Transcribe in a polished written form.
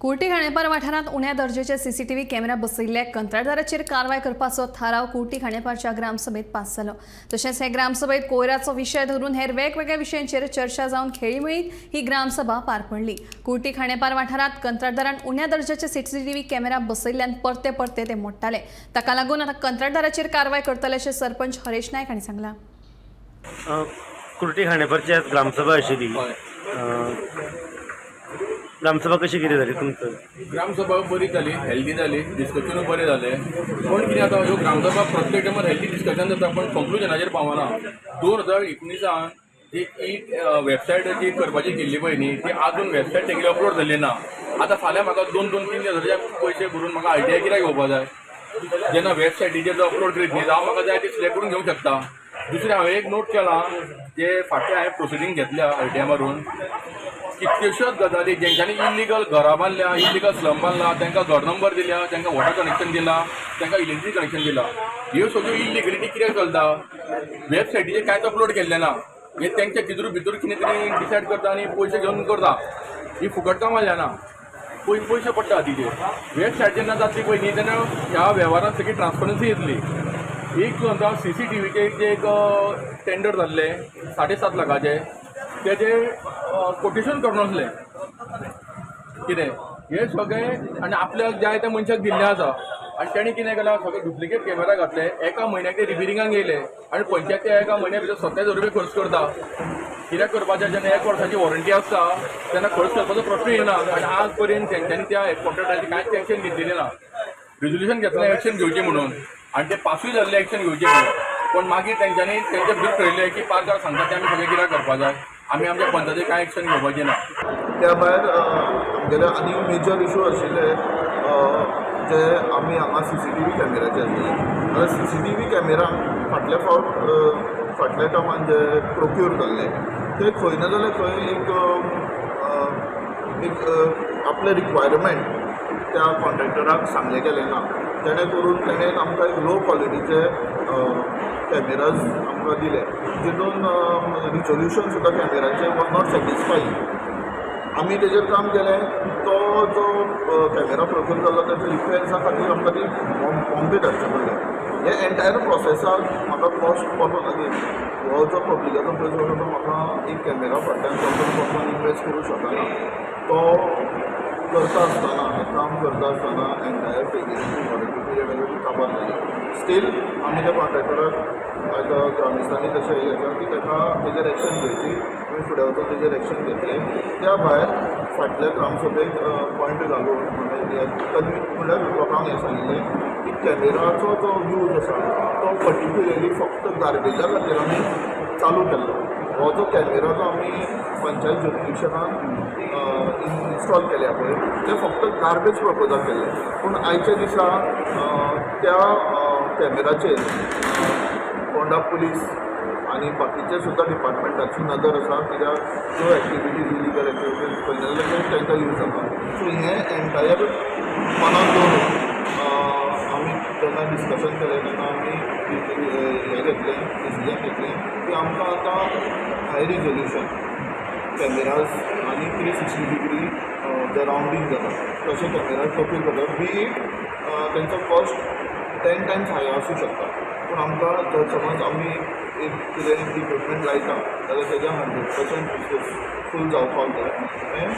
कुर्टी खांडेपार वाठारांत उण्या दर्जेचे CCTV camera बसयिल्ल्या कंत्राटदाराचेर कारवाय करपाचो थाराव कुर्टी खांडेपारच्या ग्रामसभेत पास जालो। तशेंच हे ग्रामसभेत कोयराचो विशय धरून हेर वेगवेगळ्या विशयांचेर चर्चा जावन खेळीमेळीत ही ग्रामसभा पार पडली। कुर्टी खांडेपार वाठारांत कंत्राटदारान उण्या दर्जाचे सीसीटीव्ही कॅमेरा बसयिल्ल्यान परते परते ते मोडटाले। ताका लागून आतां कंत्राटदाराचेर कारवाय करतले अशें सरपंच हरेश नायक हांणी सांगलां। कुर्टी खांडेपारची आज ग्रामसभा आशिल्ली, ग्रामसभा कशी कितें जाली तुमचं? ग्रामसभा बरी जाली, हेल्दी जाली, डिस्कशनूय बरें जालें। पूण कितें जाता, ह्यो ग्रामसभा प्रत्येक टायमार हेल्दी डिस्कशन जाता पण कंक्लुजनाचेर पावना। 2019 जी ई वेबसायट जी करपाची केल्ली पळय न्ही, ती आजून वेबसायट तेगेली अपलोड जाल्ली ना। आतां फाल्यां म्हाका 2-2-3 हजाराचे पयशे भरून म्हाका आरटीआय कित्याक घेवपा जाय? जेन्ना वेबसायटीचेर जो अपलोड करीत न्ही, जावं म्हाका जाय ती सिलेक्ट करून घेवंक शकता। दुसरें हांवें एक नोट केलां, जे फाटलें हांवें प्रोसिडींग घेतल्या आरटीआय मारून, कितल्योश्योच गजाली जेंच्यांनी इलिगल घरां बांदल्या, इलिगल स्लम बांदला, तांकां घर नंबर दिल्या, तांकां वॉटर कनेक्शन दिलां, तांकां इलेक्ट्रीक कनेक्शन दिलां, ह्यो सगळ्यो इलिगलिटी कित्याक चलता? वेबसायटीचेर कांयच अपलोड केल्लें ना। हे तेंच्या भितर भितर कितें तरी डिसायड करता आनी पयशे घेवन करता। ही फुकट कामां जायना, पयशे पडटा तिचेर। वेबसायट जेन्ना जातली पळय न्ही, तेन्ना ह्या वेव्हारांत सगळी ट्रान्सपरन्सी येतली। एक आतां सीसीटीव्हीचे जे एक टेंडर जाल्लें 7.5 लाखाचें, तेजें कोटेशन करून आसलें कितें हें सगळें, आनी आपल्याक जाय त्या मनशाक दिल्लें आसा। आनी तेणें कितें केलां, सगळे डुप्लिकेट कॅमेरा घातले, एका म्हयन्याक ते रिपेरिंगाक येयले आनी पंचायत त्या एका म्हयन्या भितर 27,000 रुपया खर्च करता। कित्याक करपाचें? जेन्ना 1 वर्साची वॉरंटी आसता तेन्ना खर्च करपाचो प्रश्न येना। आनी आज पर्यंत तेंच्यांनी त्या कॉन्ट्रॅक्टराचेर कांयच एक्शन घेतलेलें ना। रेजोल्युशन घेतलें एक्शन घेवचें म्हणून, आनी ते पासूय जाल्ले एक्शन घेवचें म्हणून, पूण मागीर तेंच्यांनी तेंच्या भितर ठरयलें की पार्कार सांगता तें आमी सगळें कित्याक करपा जाय, आमी आमच्या पंचायतीक कांय एक्शन घेवपाचें ना। त्या भायर आमगेले आनी मेजर इशू आशिल्ले जे आमी हांगा सीसीटीव्ही कॅमेराचे आशिल्ले। आतां सीसीटीव्ही कॅमेरा फाटल्या फावट फाटल्या टर्मान जे प्रोक्यूर जाल्ले ते खंय ना जाल्यार खंय एक एक आपलें रिक्वायरमेंट त्या कॉन्ट्रॅक्टराक सांगलें गेलें ना, जेणे करून तेणें आमकां एक लो क्वॉलिटीचे कॅमेराज आमकां दिले, जितून रिजोल्युशन सुद्दां कॅमेराचें वॉज not satisfying. आमी तेजेर काम केलें, तो जो कॅमेरा प्रोक्यूर जाल्लो तेच्या रिपेर्सा खातीर आमकां ती बॉम्बे धाडचें पडलें। हे एन्टायर प्रोसेसाक म्हाका कॉस्ट पडलो लागीं, हो जो पब्लिकाचो पयसो आसा तो म्हाका एक कॅमेरा फाटल्यान चड इनवेस्ट करूं शकना। तो करता आसतना, हें काम करता आसतना एन्टायर पेजीची वॉरंटी पिरियड आसा ती काबार जाली। स्टील आमी त्या कॉन्ट्रॅक्टराक आतां ग्रामस्थांनी तशें हें घेतलां की ताका तेजेर एक्शन घेवची, आमी फुडें वचून तेजेर एक्शन घेतले। त्या भायर फाटल्या ग्रामसभेक पॉयंट घालून कन्वीन म्हणल्यार लोकांक हें सांगिल्लें की कॅमेराचो जो यूज आसा तो पर्टिक्युलरली फक्त गार्बेजा खातीर आमी चालू केल्लो। हो जो कॅमेरा जो आमी पंचायत जुरिस्डिक्शनान इन्स्टॉल केल्या पळय ते फक्त गार्बेज पर्पजाक केल्ले, पूण आयच्या दिसा त्या कॅमेराचेर फोंडा पुलीस आनी बाकीचे सुद्दां डिपार्टमेंटाची नदर आसा, कित्याक ज्यो एक्टिविटीज इलिगल एक्टिविटीज खंय ना जाल्यार तांकां यूज जाता। सो हें एन्टायर मनान दवरून आमी जेन्ना डिस्कशन केलें तेन्ना आमी हें घेतलें, डिसिजन घेतलें की आमकां आतां हाय रिजोल्युशन कॅमेराज आनी 360 डिग्री जे रावंडींग जाता तशे कॅमेराज प्रोक्यूर करता। बी it तेंचो कॉस्ट 10 टायम्स हाय आसूं शकता, पूण आमकां जर समज आमी एक कितें इक्विपमेंट लायता जाल्यार तेजें 100% सक्सेसफूल जावपाक जाय हें.